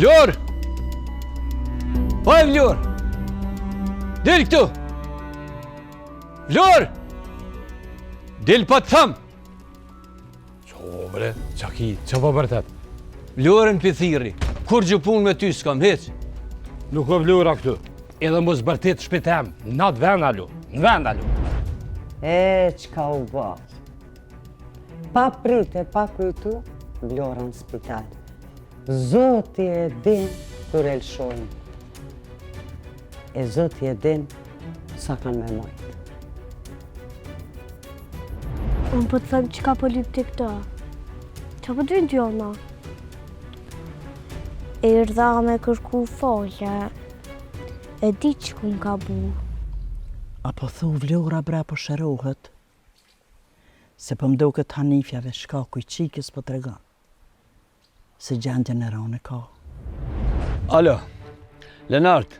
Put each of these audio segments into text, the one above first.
Vlorë! Oj, Vlorë! Dil këtu! Vlorë! Dil po të tham! Ço bre, ça ki, ça po bërtet? Vlorën p'i thirri, kurgjë punë me ty s'kam hiç. Nuk o Vlora këtu. Edhe mos bërtit n'shpi tem, në atë vend alu, në vend alu. E, çka u bo? Pa prit e pa kujtu, Vlora në spital. Zoti e din kur e lëshojnë. E Zoti e din sa kanë me majtë. Unë po të them çka po lyp ti këtu. Qa po të ty ona? Erdha me kërku falje. E di që kum gabu. A po thu Vlora bre po shërohet? Se po m'doket Hanifja veç shkaku i çikës po tregon. Se gjendjen e rënë e ka. Alo, Lenart,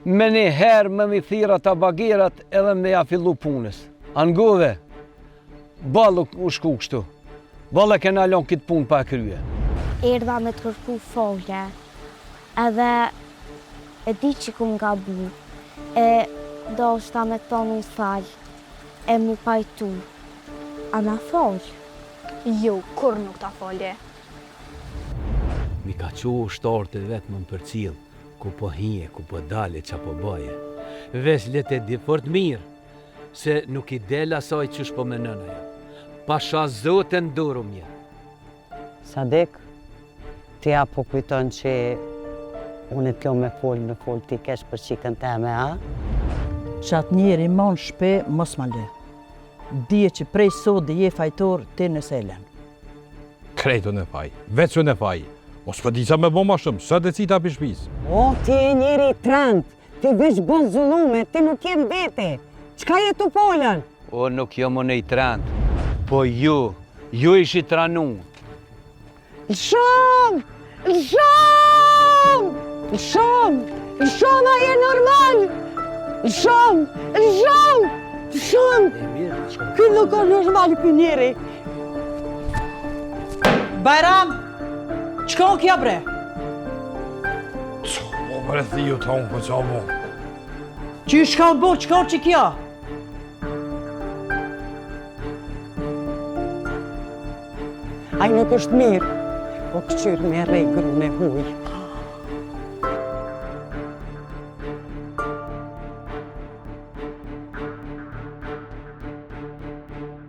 menjëherë me m'i thirr ata bagerat edhe me ja fillu punës. A ngove, boll u shku kështu. Boll e kena lon këtë punë pa krye. Erdha me të kërku falje, edhe e di që kum gabu, e doshta me të thonë më fal, e mu pajtu. A ma fal? Jo, kurrë nuk ta fali. M'i ka çu ushtarët e vet me më përcjell, ku po hi e, ku po dal e ça po baj. Veç le të di fort mirë, se nuk i del asaj qysh po menon ajo. Pasha Zotin n'dorë m'je. Sadik, ti a po kujton që unë të lo me fol, me fol ti keq për çikën teme, a? Qatë njeri ma në shpi, mos ma le. Dije që prej sot je fajtor ti nëse e len. Krejt unë faj, veç unë faj. Mos po di ça me bo ma shumë, sot e qita pi shpis. O, ti je njeri i trent, ti veç bon zullume, ti nuk je në vete. Çka je tu folën? O, nuk jam unë i trent, po ju, ju ishit tranu. Lëshom! Lëshom! Lëshom! Lëshom, a je normal! Lëshom! Lëshom! Lëshom! Ky nuk është normal ky njeri. Bajram! Çka o kja bre? Qa po bre thiu tonë, po qa bo? Qysh çka u bo, çka o qikjo? Ai nuk është mirë, po këqyr me rreh grun e huj.